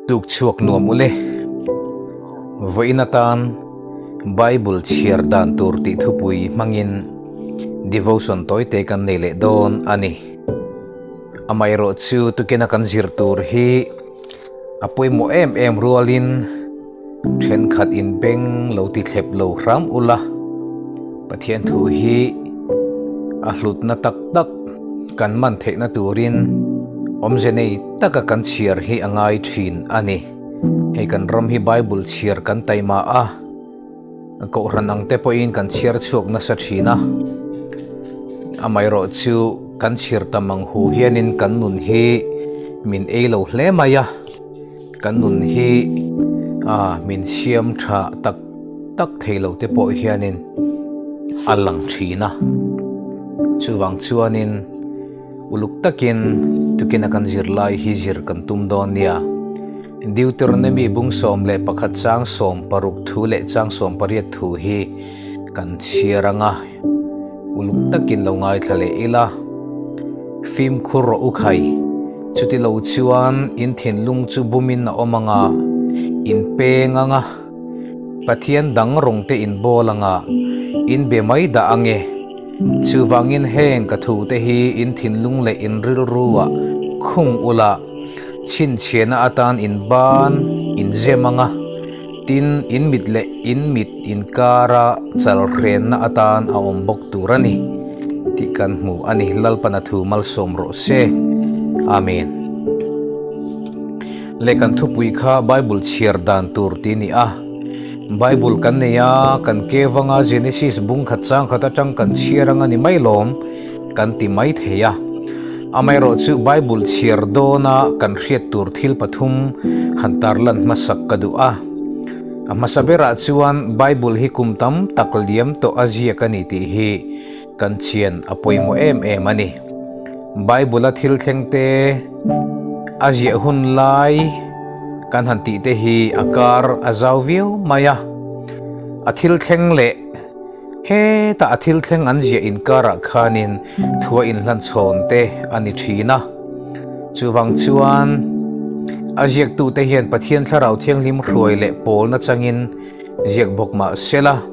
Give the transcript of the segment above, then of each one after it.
Tuk chhuak nuam ule. Vawiin atan Bible chhiar dan tur tih thupui hmangin devotion tawite kan nei leh dawn a ni. Amaherawh chu tukina kan zir tur hi a pawimawh em em rualin thenkhat inbeng lo ti thlep lo hram ula, Pathian thu hi a hlutna tak tak kan man theihna turin awmze nei taka kan chhiar hi a ngai thin a ni. Hei kan ram hi Bible chhiar kan taima a, kohhran ang te pawhin kan chhiar chhuak nasa thin a. Amaherawh chu kan chhiar tam ang hu hianin kan nun hi min ei lo hle mai a, kan nun hi a min siam tha tak tak thei lo te pawh hianin a lang thin a. Chuvang chuanin. Uluk takin tukina kan zirlai hi zir kan tum dawn nia. Deuteronomy bung 11 chang 60 thu leh chang 18 thu hi kan chhiar anga uluk takin lo ngaithla leh ila. Fimkhur rawh u khai, chuti lo chuan in thinlung chu bumin a awm anga, in peng anga. Pathian dang rawng te in bawl anga, in be mai dah ange. Chuvangin heng ka thute hi in thinlung leh in rilruah khung ula, chhinchhiahna atan in ban in zem anga, tin in mit leh in mit inkara chalhrenna atan a awm bawk tur a ni tih kan hmu a ni. Lalpana thu malsawm rawh se. Amen. Leh kan thupui kha Bible chhiar dan tur tih a ni a. Bible kan nei a, kan ke vanga Genesis bung khat chang khat atang kan chhiar anga ni mai lawm kan ti mai thei a. Amaherawh chu Bible chhiar dawna kan hriat tur thil pathum han tarlan hmasak ka duh a. A hmasa berah chuan Bible hi kum tam tak liam tawh a ziak a ni tih hi Kan chian a pawimawh em em a ni. Bible-a thil thleng te, a ziah hun lai kan han tih te hi a kar a zau viau mai a. A thil thleng leh heta a thil thleng an ziah inkarah khanin thu a inhlanchhawn te a ni thin a. Chuvang chuan a ziaktute hian Pathian Thlarau Thianghlim hruai leh pawlna changin Ziak bawk mah sela,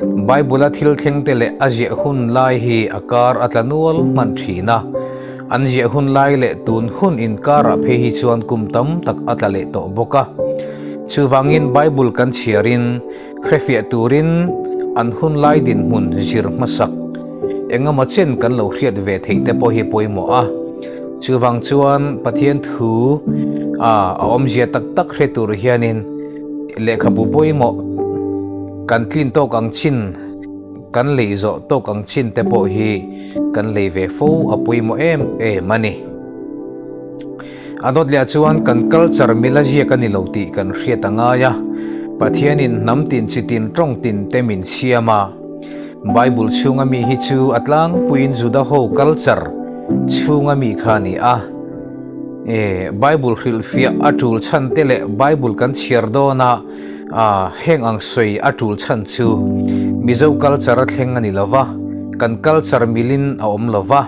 Bible-a thil thlengte leh a ziah hun lai hi a kar a tla nual hman thin a. An ziah hun lai leh tun hun inkarah phei hi chuan kum tam tak a tla leh tawh bawk a. Chuvangin Bible kan chhiarin hrefiah turin an hun lai dinhmun zir hmasak engemaw chen kan lo hriat ve theih te pawh hi pawimawh a. Chuvang chuan Pathian thu a awmzia tak tak hre tur hianin Lehkhabu pawimawh kan tlin tawk ang chin, kan lei zawh tawk ang chin te pawh hi kan lei ve fo a pawimawh em em a ni. A dawt leh ah chuan kan culture mila ziak a ni lo tih kan hriat a ngai a, Pathianin hnam tin chi tin tawng tin te min siam a, Bible chhunga mi hi chu a tlangpuiin Juda ho culture chhunga mi kha a ni a. E, Bible hrilhfiah a tul chhan te leh Bible kan chhiar dawn a, a, heng ang sawi a tul chhan chu Mizo culture a thleng a ni lo va, kan culture milin a awm lo va.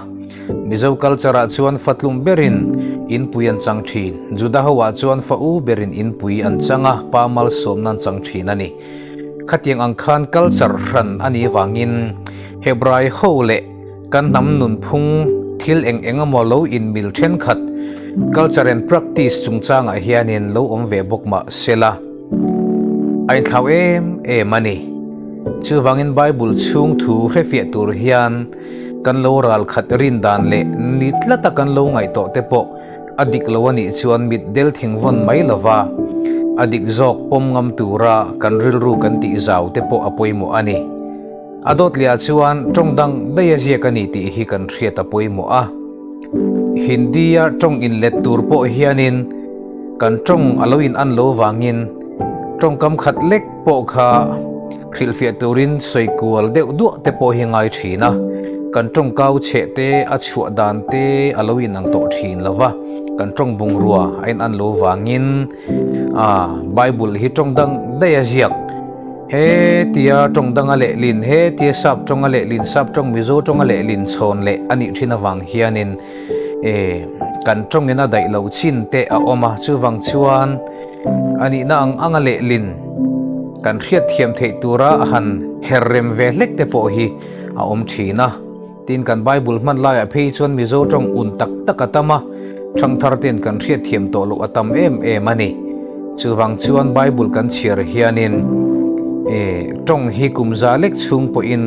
Mizo culture ah chuan fa tlum berin inpui an chang thin, Juda ho ah chuan fa u berin inpui an chang a, pa malsawmna an chang thin a ni. Khatiang ang khan culture hran a nih vangin Hebrai ho leh Kan hnam nunphung thil eng eng emaw lo inmil thenkhat culture and practice chungchangah hianin lo awm ve bawk mah sela a inthlau em em a ni. Chuvangin Bible chhung thu hrefiah tur hian kan lo ralkhat rin dan leh ni tlata kan lo ngaih tawh te pawh a dik lo a nih chuan mit del thing vawn mai lova a dik zawk pawm ngam tura kan rilru kan tih zau te pawh a pawimawh a ni. A dawt leh ah chuan tawng dang daih a ziak a ni tih hi kan hriat a pawimawh a. Hindi-a tawng inlet tur pawh hianin kan tawng a lo in an lo vangin tawngkam khat lek pawh kha hrilhfiah turin sawi kual deuh duah te pawh hi ngai thin a. Kan tawng kau chheh te a chhuah dan te a lo in ang tawh thin lo va, kan tawng bungrua a in an lo vangin a Bible hi tawng dang daih a ziak. He tia tawng danga lehlin, he tia sap tawnga lehlin, sap tawng Mizo tawnga lehlin chhawn leh a nih thin avang hianin e Kan tawngin a daih loh chin te a awm a, chuvang chuan a nihna ang anga lehlin kan hriatthiam theih tura a han her rem ve hlek te pawh hi a awm thin a. Tin, kan Bible hman laiah phei chuan Mizo tawng un tak tak a tam a, thangthar ten kan hriatthiam tawh loh a tam em em a ni. Chuvang chuan Bible kan chhiar hianin tawng hi kum za lek chhung pawhin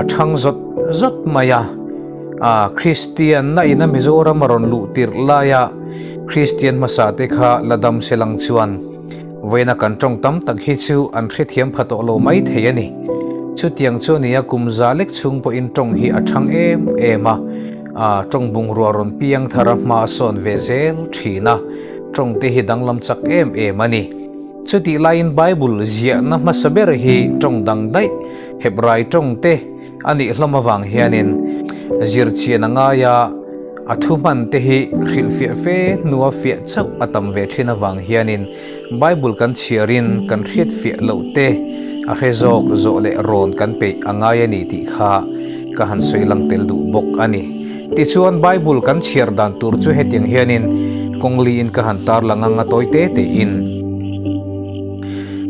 a thang zawt zawt mai a. A Kristian na ina Mizoram a rawn luh tirh laia Kristian hmasa te kha la dam se lang chuan vawiina kan tawng tam tak hi chu an hrethiam pha tawh lo mai thei a ni. Chutiang chu nia kum za lek chhung pawhin tawng hi a thang em em a, a tawng bungrua rawn piang thar a hma a sawn ve zel thin a, tawng te hi danglam chak em em a ni. Chutih laiin Bible ziahna hmasa ber hi tawng dang daih Hebrai tawng te, A nih hlawm avang hianin zirchian a ngai a, a thu hman te hi hrilhfiah fe hnua fiah chauh a tam ve thin avang hianin Bible kan chhiarin kan hriatfiah loh te a hre zawk zawh leh rawn kan peih a ngai a ni tih kha ka han sawi lang tel duh bawk a ni. Tichuan Bible kan chhiar dan tur chu hetiang hianin kawng liin ka han tarlang ang a tawi te tein.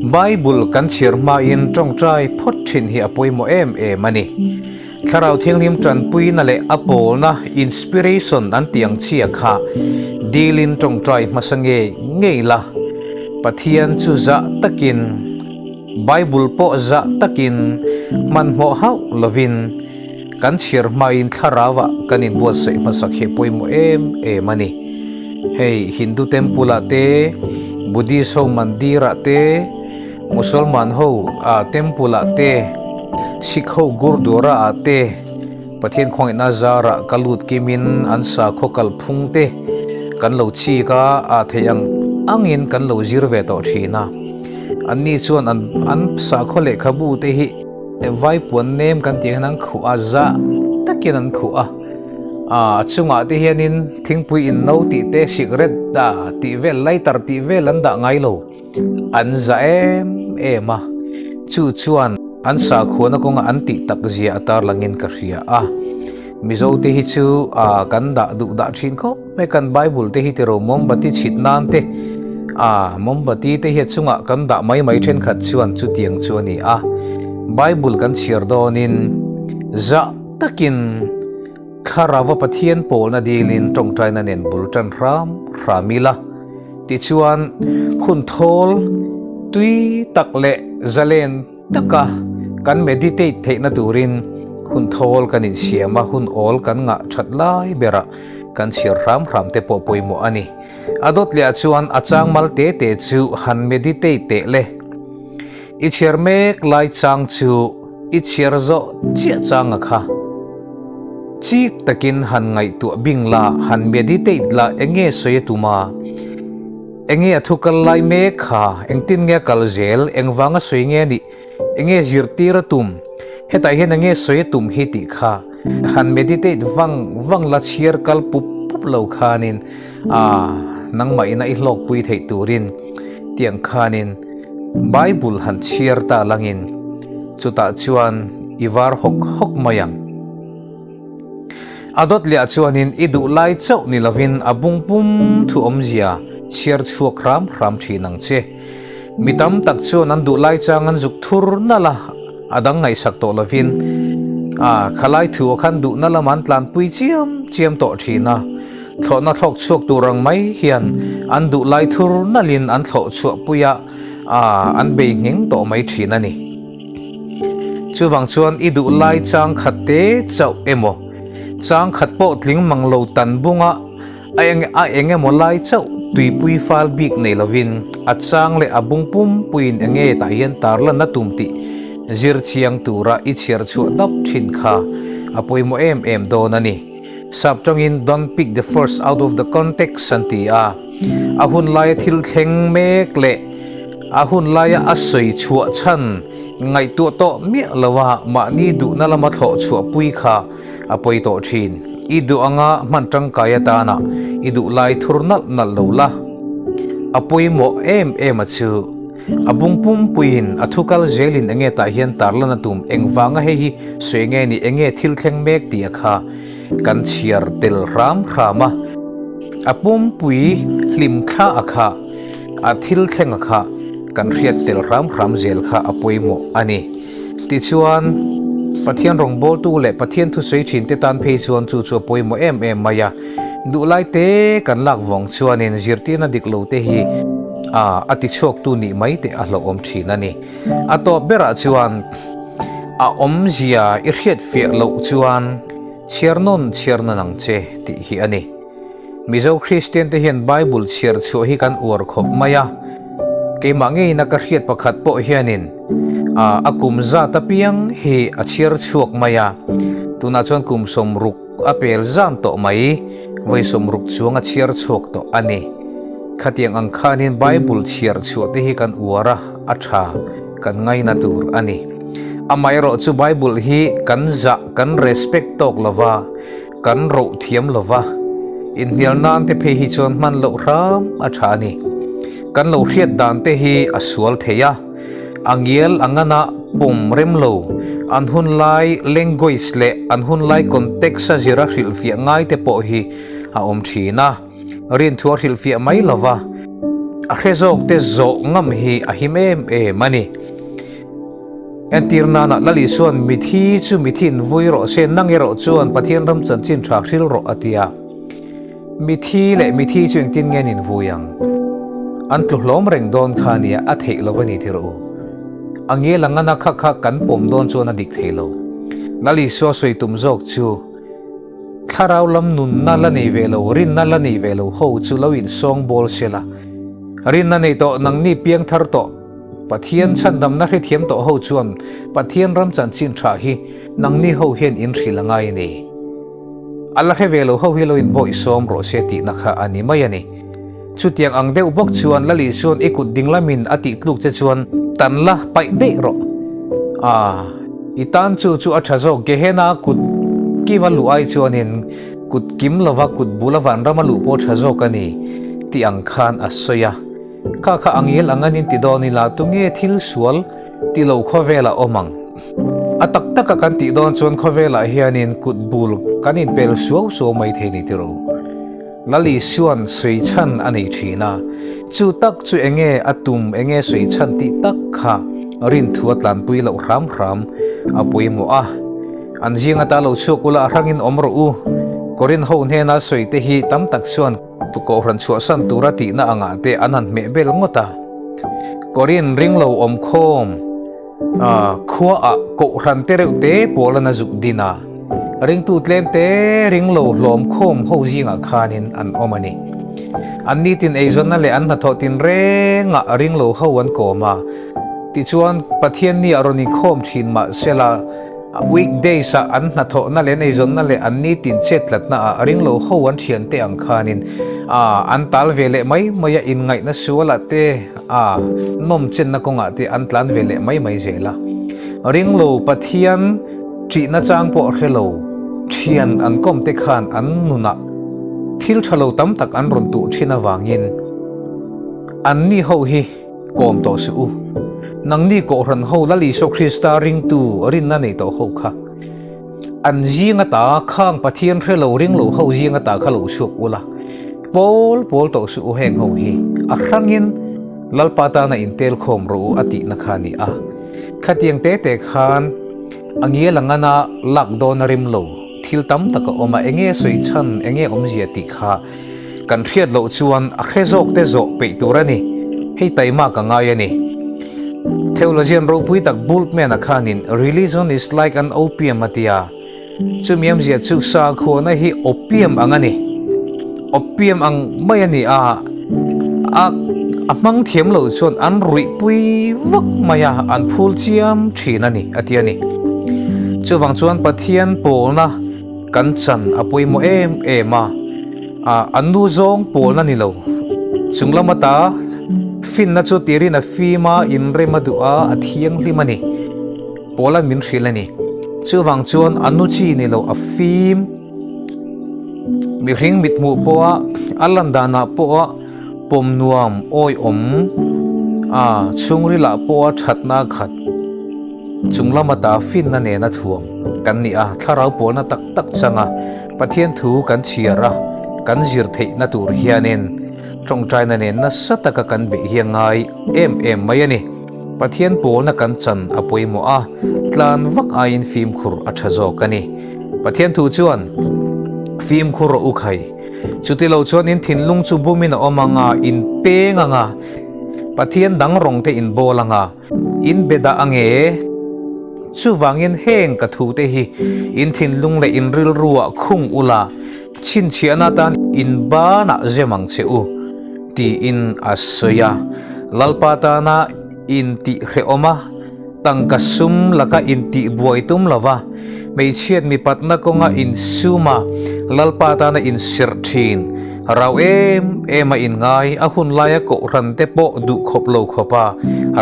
Bible kan chhiar hmain tawngtai phawt thin hi a pawimawh em em a ni. Thlarau Thianghlim tanpuina leh a pawlna, inspiration, an tih ang chhia kha dilin tawngtai hmasa ngei ngei la. Pathian chu zah takin, Bible pawh zah takin hmanhmawh hauh lovin kan chhiar hmain thlarauah kan inbuatsaih hmasak hi a pawimawh em em a ni. Hei Hindu temple ah te, Buddhist ho mandir ah te, Musalman ho ah temple ah te, Sikh ho gurdwara ah te Pathian khawngaihna zarah ka lut kimin an sakhaw kalphung te kan lo chik a, ah theih ang angin kan lo zir ve tawh thin a. Anni chuan an an sakhaw lehkhabu te hi vai puan nem kan tih ang hian an khuh a, zah takin an khuh a. A chungah te hianin thingpui in no tih te sikret a tih vel lighter tih vel an dah ngai lo. An za em em a, chu chuan an sakhuana kawnga an tih tak zia a tarlangin ka hria a. Mizo te hi chu a kan dah duh dah thin khawp mai kan Bible te hi tiro mombati chhit nan te a mombati te hi a chungah kan dah mai mai thenkhat chuan chutiang chu a ni a. Bible kan chhiar dawnin zah Takin Thlarauva Pathian pawlna dilin tawngtaina nen bul tan hram hram ila, tichuan hun thawl tui tak leh zalen taka kan meditate theihna turin hun thawl kan insiam a, hun awl kan ngah that lai berah kan chhiar hram hram te pawh pawimawh a ni. A dawt leh ah chuan a chang mal te te chu han meditate teh le. I chhiar mek lai chang chu i chhiar zawh chiah chang a kha. Chik takin han ngaihtuah bing la, han meditate la enge sawi a tum a, enge a thu kal lai mek kha, engtin nge a kal zel, engvanga sawi nge a nih, enge zirtir a tum, hetah hian enge sawi a tum hi tih kha han meditate vang vang la chhiar kal pup pup lo khanin a nangmah ina i hlawkpui theih turin tiang khanin Bible han chhiar ta langin chutah chuan i var hawk hawk mai ang. A dawt leh ah chuanin i duh lai chauh ni lovin a bung pum thu awmzia chhiar chhuak hram hram thin ang che. Mi tam tak chuan an duh lai chang an zuk thur nalh a, a dang ngaihsak tawh lovin a khalai thu ah khan duhna lamah an tlanpui chiam chiam tawh thin a. Thlawhna thlawk chhuak tur ang mai hian an duh lai thur nalhin an thlawh chhuah pui a, an bei ngheng tawh mai thin a ni. Chuvang chuan i duh lai chang khat te chauh emaw, chang khat pawh tling mang lo tan bunga a eng a eng emaw lai chauh tuipui fal bik nei lovin a chang leh a bung pumpuiin enge tah hian tarlan a tum tih zir chiang tura i chhiar chhuah dap thin kha a pawimawh em em dawn a ni. Sap tawngin Don't pick the first out of the context an ti a, a hun laia thil thleng mek leh a hun laia a sawi chhuah chhan ngaihtuah tawh miah loa mahni duhna lama thlawh chhuah pui kha a pawi tawh thin. I duh anga hman tangkai atana i duh lai thur nalh nalh lo la, a pawimawh em em a chu. A bung pumpuiin a thu kal zelin enge tah hian tarlan a tum, engvanga hei hi sawi nge ni, enge thil thleng mek tih a kha kan chhiar tel hram hram a. A pumpui hlim thla a kha, a thil thleng a kha kan hriat tel hram hram zel kha a pawimawh a ni. Tichuan, Pathian rawngbawltu leh Pathian thusawi thin te tan phei chuan chu chu a pawimawh em em mai a. Duhlai te kan lak vawng chuanin zirtirna dik lo te hi a tichhuaktu nih mai te a hlauhawm thin a ni. A tawp berah chuan a awmzia i hriat fiah loh chuan chhiar nawn chhiar nawn ang che tih hi a ni. Mizo Kristian te hian Bible chhiar chhuah hi kan uar khawp mai a, keimah ngeina ka hriat pakhat pawh hianin a kum zat apiang hi a chhiar chhuak mai a, tunah chuan kum 60 a pel zan tawh mai, vawi 60 chuang a chhiar chhuak tawh a ni. Khatiang ang khanin Bible chhiar chhuah te hi kan uar a, a tha, kan ngaina tur a ni. Amaherawh chu Bible hi kan zah, kan respect tawk lova, kan roh thiam lova, inhnial nan te phei hi chuan hman loh hram a tha a ni. Kan lo hriat dan te hi a sual thei a. A ngial a ngana pawm rem lo, an hun lai language leh an hun lai context a zira hrilhfiah ngai te pawh hi a awm thin a, rinthu a hrilhfiah mai lo va, a hre zawk te zawh ngam hi a him em em a ni. Entir nana Lal Isuan mithi chu mithin vui rawh se, nang erawh chuan Pathian ram chanchin tha hril rawh a ti a. Mithi leh mithi chu engtin nge an invui ang? An tlu hlawm reng dawn kha a nia, a theih lo a ni tirh u. A nge la ngana kha kha kan pawm dawn chuan a dik thei lo. Lal Isua sawi tum zawk chu, Thlarau lam nunna la nei ve lo, rinna la nei ve lo ho chu lo insawng bawl se la. Rinna nei tawh nangni piang thar tawh, Pathian chhandamna hrethiam tawh ho chuan Pathian ram chanchin tha hi nangni ho hian in hrilh a ngai a ni. A la hre ve lo ho hi lo in bawih sawm rawh se tihna kha a ni mai a ni. Chutiang ang deuh bawk chuan Lali chuan i kut ding lamin a tih tluk che chuan tan la paih daih rawh. A, i tan chu chu a tha zawk Gehenna kut kim a luh ai chuanin kut kim lova kut bul a vanram a luh pawh tha zawk a ni tih ang khan a sawi a. Kha kha angial ang an inti dawn ila tunge thil sual ti lo khawvelah awm ang? A tak taka kan tih dawn chuan khawvelah hianin kut bul kan inpel suau suau mai thei ni tiro. Lal Isuan sawi chhan a nei thin a, chu tak chu enge a tum enge sawi chhan tih tak kha rinthu a tlanpui loh hram hram a pawimawh a. An zing ata lo chhuak ula a hrangin awm rawh u. Korin ho hnena sawi te hi tam tak chuan Kohhran chhuahsan tura tihna angah te an han hmeh bel ngawt a. Korin ring lo awm khawm khuaah Kohhran te reuh te pawl an a zuk din a. Ringtu tlem te ring lo hlawm khawm ho zingah khanin an awm a ni. An nitin eizawnna leh an hnathawh tinrengah ring lo ho an kawm a. Tichuan Pathian ni ah rawn inkhawm thin mah sela, Weekdays ah an hnathawhna leh an eizawnna leh an nitin chet tlatna ah ringlo ho an thiante ang khanin an tal ve leh mai mai a, inngaihna sualah te nawm chenna kawngah te an tlan ve leh mai mai zel a. Ringlo Pathian ṭihna chang pawh hre lo thian an kawm te khan an nunah thil ṭha lo tam tak an rawn tuh ṭhin avangin anni ho hi Kawm tawh suh u. Nangni Kohhran ho Lal Isua Krista ringtu rinna nei tawh ho kha. An zing ata khang Pathian hre lo ring lo ho zing ata kha lo chhuak ula. Pawl pawl tawh suh u heng ho hi a hrangin Lalpa tana intel khawm rawh u a tihna kha a ni a. Khatiang te te khan a ngial ang ana lak dawn a rim lo thil tam tak a awm a, enge sawi chhan enge awmzia tih kha Kan hriat loh chuan a hre zawk te zawh peih tur a ni. Hei taima ka ngai a ni. Theologian ropui tak Bultmann-a khanin Religion is like an opium a ti a. Chumi awmzia chu sakhuana hi opium ang a ni. Opium ang mai a ni a, a a hmang thiam loh chuan an ruihpui vak mai a, an phul chiam thin a ni a ti a ni. Chuvang chuan Pathian pawlna Kan chan a pawimawh em em a, an nu zawng pawlna ni lo. Chung lam ata finna chu tirin a fim a, inrem a duh a, a thianghlim a ni. Pawlan min hrilh a ni. Chuvang chuan a nu chi ni lo, a fim. Mihring mithmuh pawha a lan danah pawha pawm nuam awihawm a, chhungrilah pawha thatna a khat. Chung lama ta finna nena thuam kan ni a, thlarau pawlna tak tak changa Pathian thu kan chhiar a, kan zir theihna tur hianin tawngtaina nen nasa taka kan beih hi a ngai em em mai a ni. Pathian pawlna kan chan a pawimawh a, tlan vak aiin fimkhur a tha zawk a ni. Pathian thu chuan, Fimkhur rawh u khai. Chuti lo chuan in thinlung chu bumin a awm ang a, in peng ang a, Pathian dang rawng te in bawl ang a, in be dah ang e. Chuvangin heng ka thu te hi in thinlung leh in rilruah khung ula, chhinchhiahna atan in banah zem ang che u, tiin a sawi a. Lalpa tana intih hrehawm a, tangka sum laka intih buai tum lova, hmeichhiat mipatna kawnga insum a, Lalpa tana inserh thin, rau em em a inngai, a hun laia kohhran te pawh duh khawp lo khawp a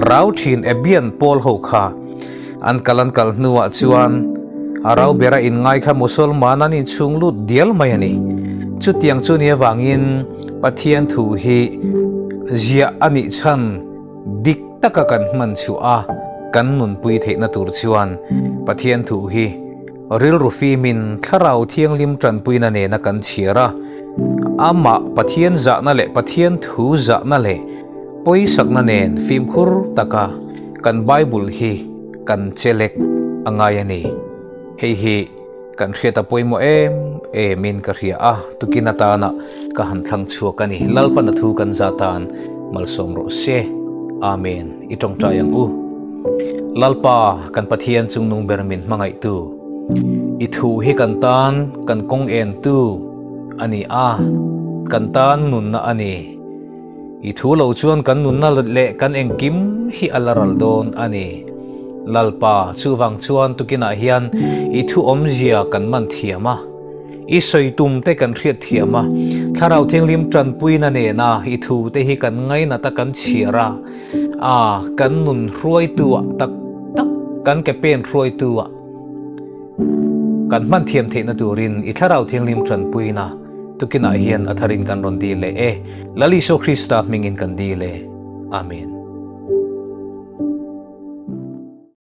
rau thin Ebian pawl ho kha an kal an kal hnuah chuan a rau bera inngai kha Musolman an inchhung lut dial mai a ni. Chutiang chu ni avangin Pathian thu hi ziah a nih chhan dik taka kan hman chhuah a, kan nunpui theihna tur chuan Pathian thu hi rilru fimin Thlarau Thianghlim tanpuina nena kan chhiar a, amah Pathian zahna leh Pathian thu zahna leh pawisakna nen fimkhur taka kan Bible hi kan chelek a ngai a ni. Hei hi kan hriat a pawimawh em emin ka hria a, tukin atana ka han thlang chhuak a ni. Lalpan a thu kan za tan malsawm rawh se. Amen. I tawngtai ang u. Lalpa, kan Pathian chungnung ber min hmangaihtu, i thu hi kan tan kan kawng entu a ni a, kan tan nunna a ni. I thu lo chuan kan nunna leh kan engkim hi a la ral dawn a ni. Lalpa, chuvang chuan tukinah hian i thu awmzia kan man thiam a, i sawi tum te kan hriat thiam a, Thlarau Thianghlim tanpuina nena i thu te hi kan ngainat a kan chhiar a, a kan nun hruaitu ah tak tak kan ke pen hruaitu ah kan hman thiam theihna turin i Thlarau Thianghlim tanpuina tukinah hian a tharin kan rawn dil leh e. Lal Isua Krista hmingin kan dil e. Amen.